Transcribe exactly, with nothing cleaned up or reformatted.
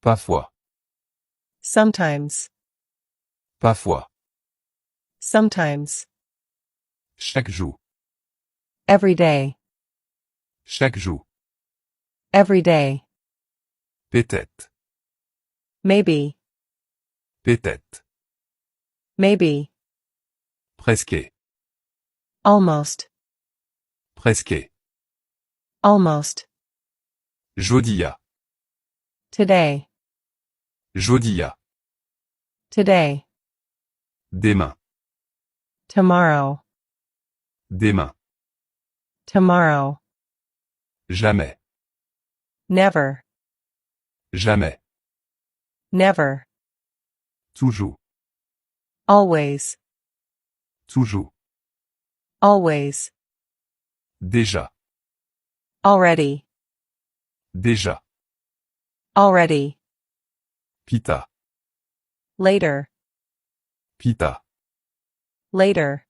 Pafwa. Sometimes. Pafwa. Sometimes. Chak jou. Every day. Chak jou. Every day. Petèt. Maybe. Petèt. Maybe. Prèske. Almost. Prèske. Almost. Jodi a. Today. Jodi a. Today. Demen. Tomorrow. Demen. Tomorrow. Jamè. Never. Jamè. Never. Toujou. Always. Toujou. Always. Deja. Already. Deja. Already. Pita. Later. Pita. Later.